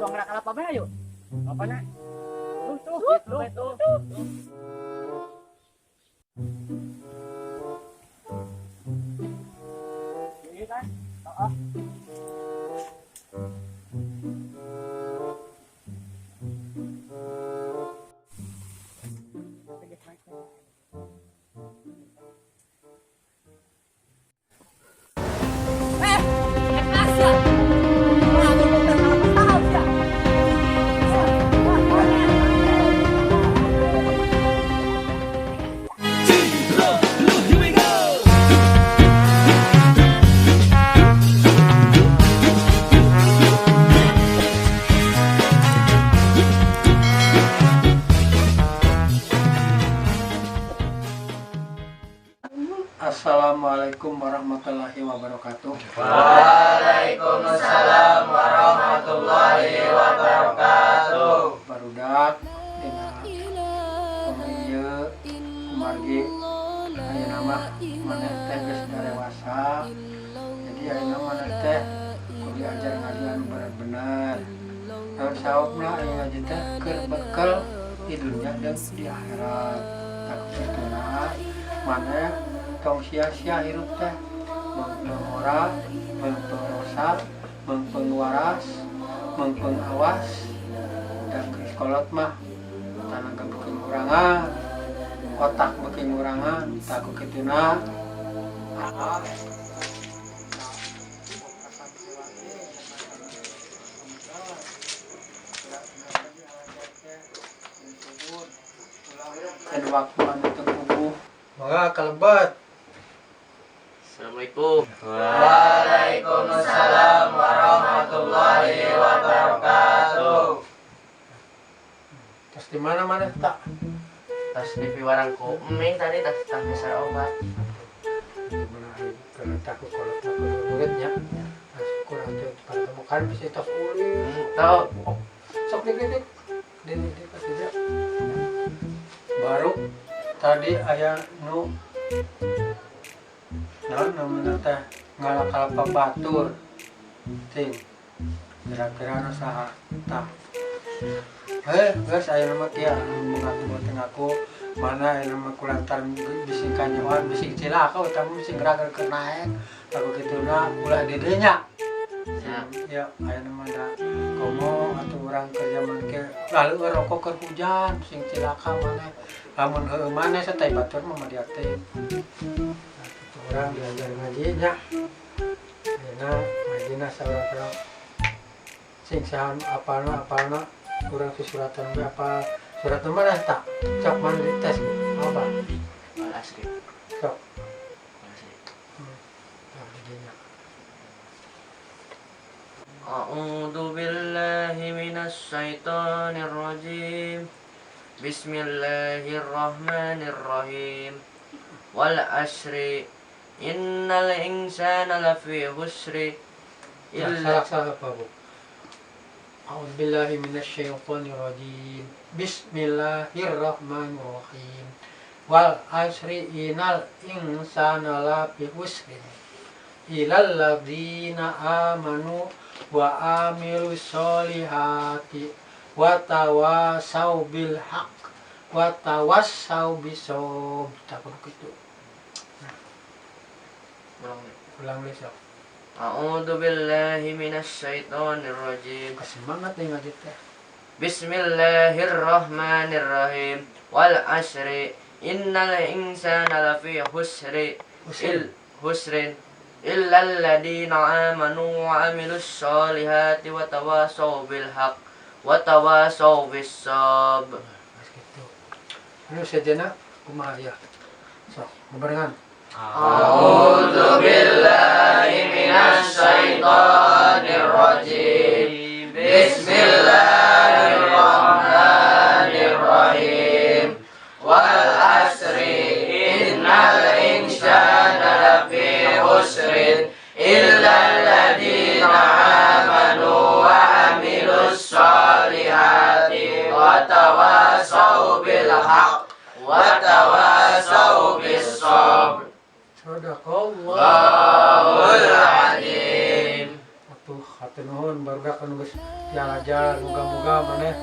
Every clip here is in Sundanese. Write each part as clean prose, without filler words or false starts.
Suang gerak kalapa bae ayo. Apa na? Tuh, tuh, tuh, tuh. Tuh. Iya kan? Heeh. Eh, kelas ya. Wah, aku tuh salah ya. Assalamualaikum warahmatullahi wabarakatuh. Waalaikumsalam warahmatullahi wabarakatuh. Barudak dina ieu kumargi ayeuna mah maneh teh geus dewasa. Jadi ayeuna maneh teh kudu diajar ngaji anu bener-bener. Naon saobna aya ngaji teh keur bekel di dunia dan di akhirat. Tah kituna maneh tong sia-sia hirup teh meungpeung ora, meungpeung rosa, meungpeung waras, meungpeung awas, dan geus kolot mah tanaga beuki ngurangan, otak beuki ngurangan, tah ku kituna apa. Dan waktu anu teu puguh mangga kalebet. Assalamualaikum. Waalaikumsalam warahmatullahi wabarakatuh. Terus di mana mana tak? Tas di piwarang ku Eming tadi tas tas besar obat. Gimana kalau takut kalau takut muridnya. Nah, kurang tuh pada temukan bisa tos ulin. Tahu. Sok dik dik dik dik dik. Baru tadi aya nu naon namanya teh ngalak kalapa batur ting kira-kira nu saha tah geus aya nama kieu anu mengaku boten ngaku mana aya nama kulantaran bisi kanyawan bisi cilaka utama bisi gerak keur naek aku kituna ulah di dinya. Ya aya nama da komo atuh urang keur zaman kieu lalu rokok keur hujan sing cilaka maneh lamun heueuh maneh satai batur mah dia teh. Nah, kitu urang diajar ngaji nya ayeuna ngajina saurang-saurang sing saha nu apalna apalna urang susuratan we apa surat mana tak sok mana dites apa. Wal asri. Sok. Wal asri. Tah di dinya. A'udzu billahi minasy syaithanir rajim. Bismillahirrahmanirrahim. Wal asri innal insana lafi khusri Ya, illa salah salah apa bu? A'udzubillahi minasyaitonirrajim. Bismillahirrahmanirrahim. Wal asri innal insana lafi khusri ilal ladzina amanu wa amilus solihati wa tawasau bil haqq wa tawasau bisabr. Tak kudu kitu. Nah, Ulang. Ulang deui sok. A'udzu billahi minasy syaithanir rajim. Semangat nih ngaji teh. Bismillahirrahmanirrahim. Wal asri innal insana lafi khusri Husrin. Il husrin illal ladina amanu wa amilus solihati wa tawasaw bil haqq wa tawasaw bis sabr. Nah, gitu. Anu sejenna kumaha ya? Sok, bebarengan. A'udzu billahi minasy syaithanir rajim. Bismillahirrahmanirrahim. Wal asri innal insana lafi khusrin illa alladziina amanu wa amilus solihati wa tawasaw bil haqq wa tawasaw bis sabr. Sadaqallahul Allahul azim. Atuh. Hatur nuhun barudak anu geus dialajar, muga-muga maneh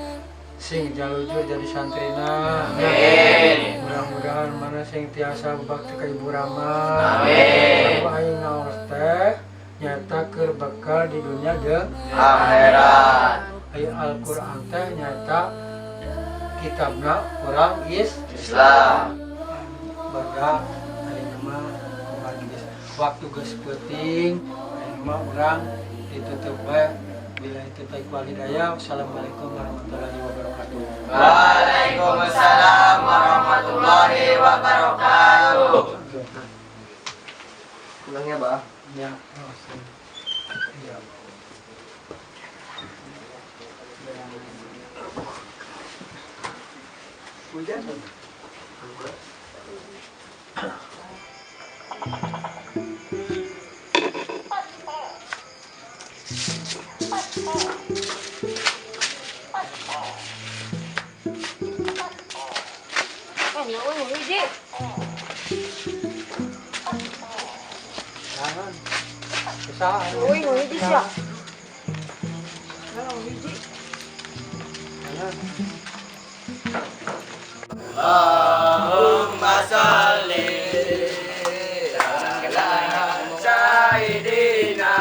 sing jalujur jadi santrina. Amin. Mudah-mudahan maneh sing tiasa bakti ka Ibu Rama. Amin. Sarua aing ngaos teh nyaeta keur bekal di dunia jeung akhirat. Aya Al-Qur'an teh nyaeta kitabna urang Islam. Barudak, ayeuna mah kumargi geus waktu geus peuting, ayeuna mah urang ditutup bae. Billahi taufiq wal hidayah. Wassalamualaikum warahmatullahi wabarakatuh. Waalaikumsalam warahmatullahi wabarakatuh. Pulangnya, Bah. Ya. Ya. Hujan. Eh, nya euy hiji. Jangan. Usaha. Euy hiji sia. Nah, hiji. Jangan. Allahumma sholli ala sayyidina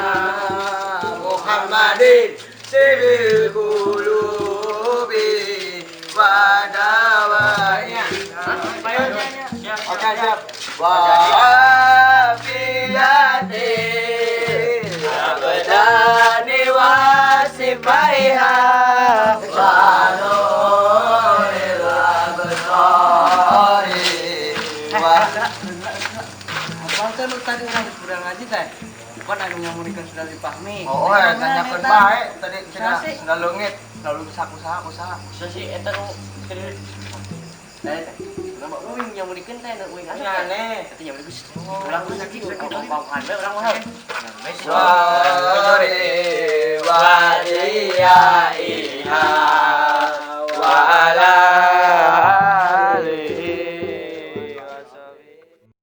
Muhammadin sirril qulubi wa dawaiha. Oke, siap. Wa afiyati abdani wa sifaiha wa nuril absari wa. Apaan teh lu tadi urang geus urang ngaji teh? Bukan anu nyamunikeun sendal dipahmi. Oh, eh, tanyakeun bae tadi cenah Sih. Sendal leungit, lalu sakusaha kusaha. Bisa sih eta nu teh. Kenapa uing nyamunikeun teh nu uing asup teh. Aneh. Eta nyamunikeun ulang geus lagi ngomong-ngomongan we urang mah. Wari waliyaiha wa ala alihi wa sahbihi.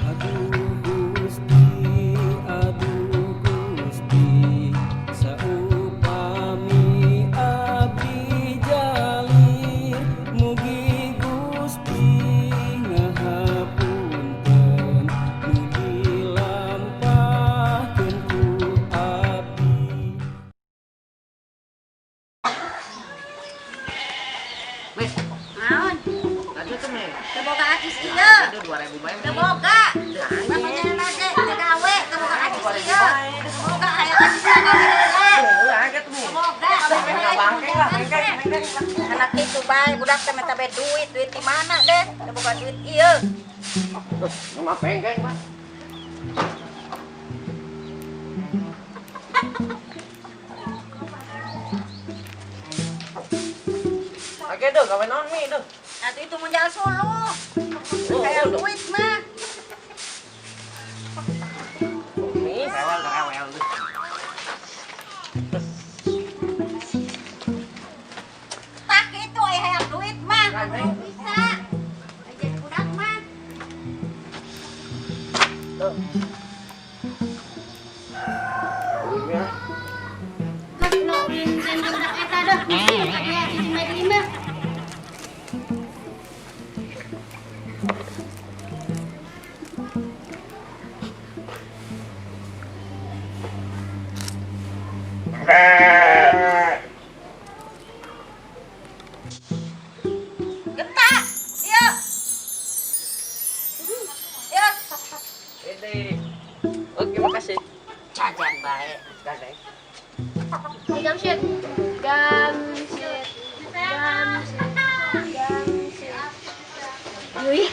Aduh Gusti, aduh Gusti, saupami abdi jalir, mugi Gusti ngahapunten, nu dilampahkeun ku abdi. Wes, Naon? lanjut tuh meh. Teu boga acis ieu. Itu 2000 bae. Teu boga. Bapak jalan aja teu gawe, teu boga acis ieu. Teu boga aya acis gawe heula. Heula kaget Teu meh. boga. Anak itu bae budak teh minta bae duit, duit di mana deh? Teu boga duit ieu. Mama pengkeng mah. Oke duh, gawe naon mi duh. Atuh itu mun jalan suluh. Kayak duit mah. Mi rewel rewel duh. Tak itu aya hayang duit mah. Bisa. Aja budak mah. Mas nu ulin jeung budak eta dah mesti ka cicing bae di imah. Genta. Ieu. Ieu. Ini. Oke, makasih. Jajan bae. Dadah. Gamsyet. Gamsyet. Gamsyet. Gamsyet. Yui.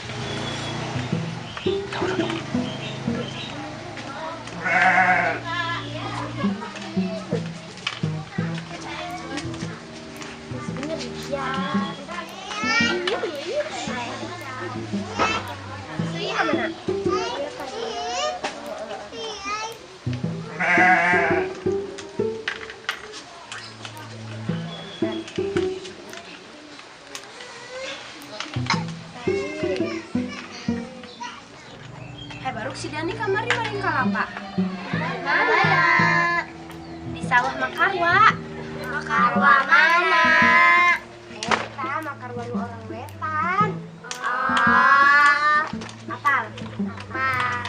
Mana? Hai baruk si Dani kamari maring kalapa. Mana? Di sawah Makarwa. Makarwa mana? Eta Makarwa nu orang wetan. Ah, apal. Apal.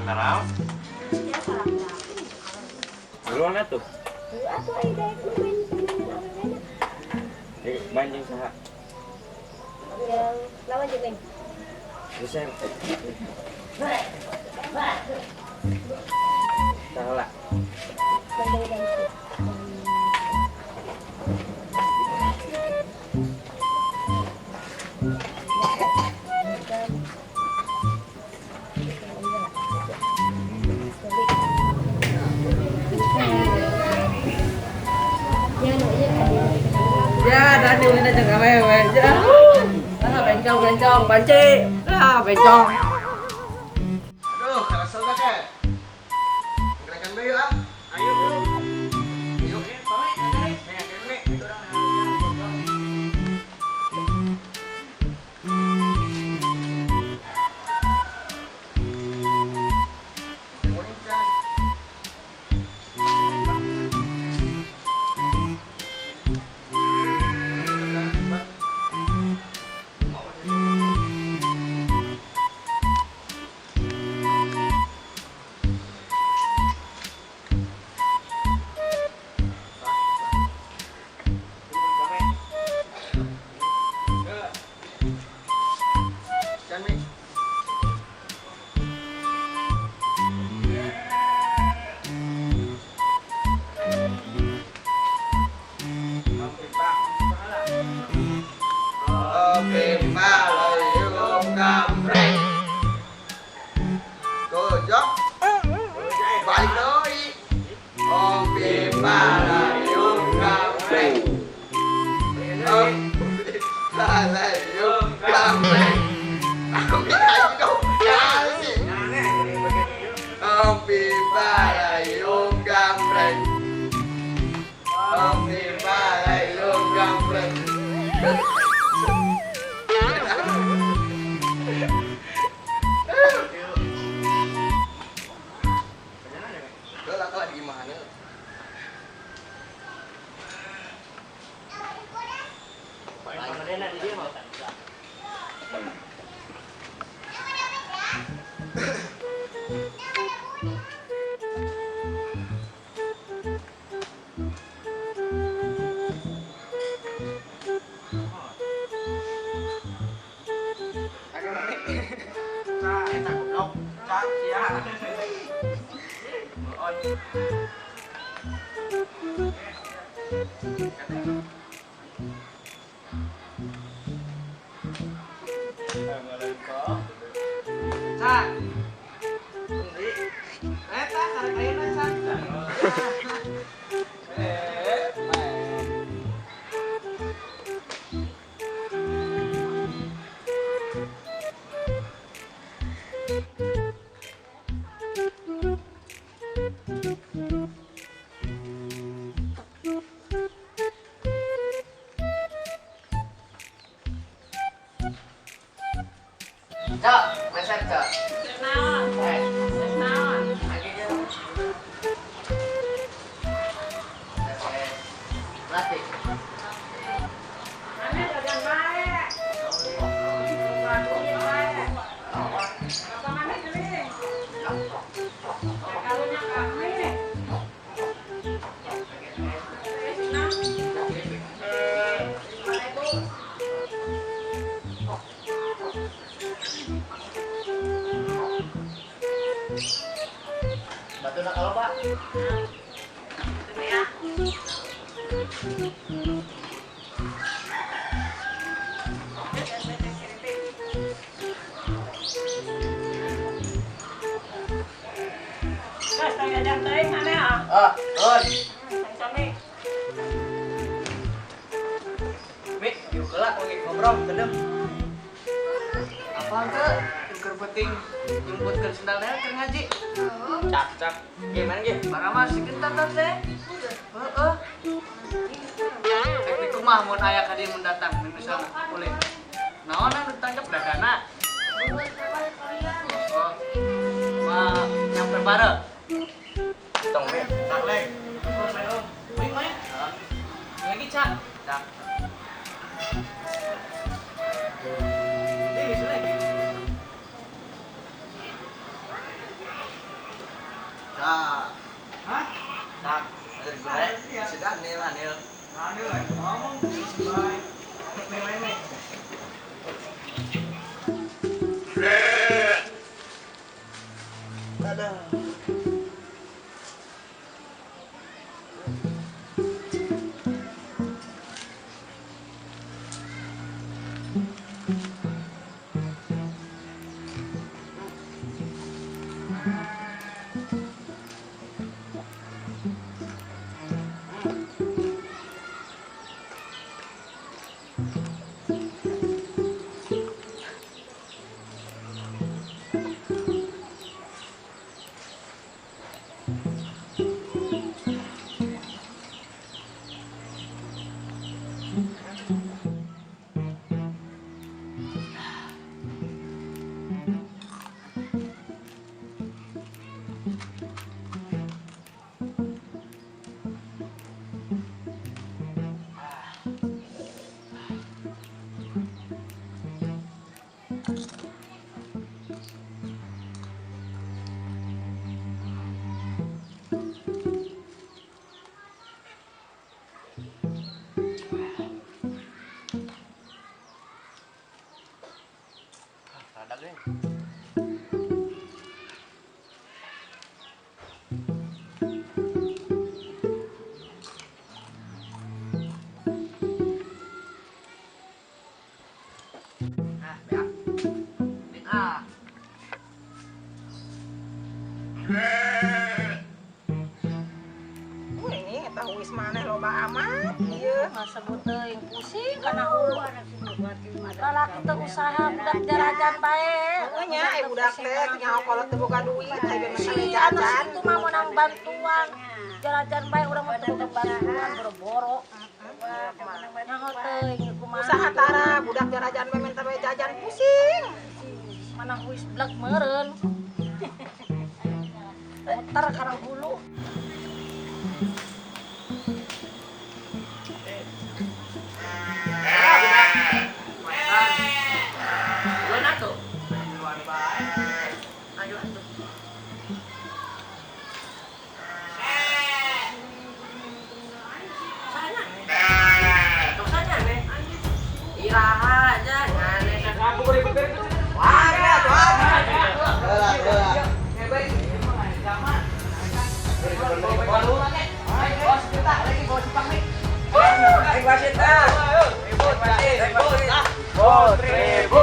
Naraon? Ya salah. Duluan atuh. Atuh aya daek main permainan awewe. Main jeung saha? Yang lawan jeung neng. Geser. Saha lah. Bandeng gamsyet. Ya, Dani ulin aja gawe we. Ya. Ah, bencong bencong banci. Ah, bencong. Aduh, kesel dah ke. Gerakan bae ah. Ayo. Ayo. Nuhun. Cak. Eta karek ayeuna, Cak. Cak, meser, Cak. Naon? Eh, Naon? lagi dia. Eh, latih. Ane dagang bae. Bae. Bapak mana geuning? Karunya kami. Batu nak kalau, Pak. Guys, tang teuing mana ah? Ah, nuhun. Sami. Mik, yuk kelak lagi ngobrol kedem. Apa ke? Keur penting jemputkeun sendalnya keur ngaji. Cak, cak. Gimana ge? Barang mah si gentan teh. Heeh. Teknik kumaha mun aya ka dieu mun datang mun misalna boleh. Naon anu ditangkep dadana? Oh. Wah, nyampe bareng. Tong, Mi. Tak leng. Main main. Lagi cak. Cak. Ini bisa lagi. Cak. Hah? Cak. Ada gue. Si Daniel, Daniel. Rada geng. Ah, beak. Ah. Ini eta huis maneh loba amat ieu. Masa teuing pusing kana hulu. Lalaki teu usaha budak jarajan bae. Heeh nya ai budak teh nyaho kolot teu boga duit ai bener Si jajan. anak situ mah menang bantuan. Jarajan bae urang mah teu boga bantuan boro-boro. Nyaho teuing kumaha. Usaha tara budak jarajan we minta we jajan pusing. Mana huis blek meureun. Muter kana hulu. Duluan atuh. Duluan bae. Ayo atuh. Sana. Tok sana nih. Iraha aja ngane. Wah, wah. Heula, heula. Tarik wasit ah. Ribut, ribut. Ribut, ribut.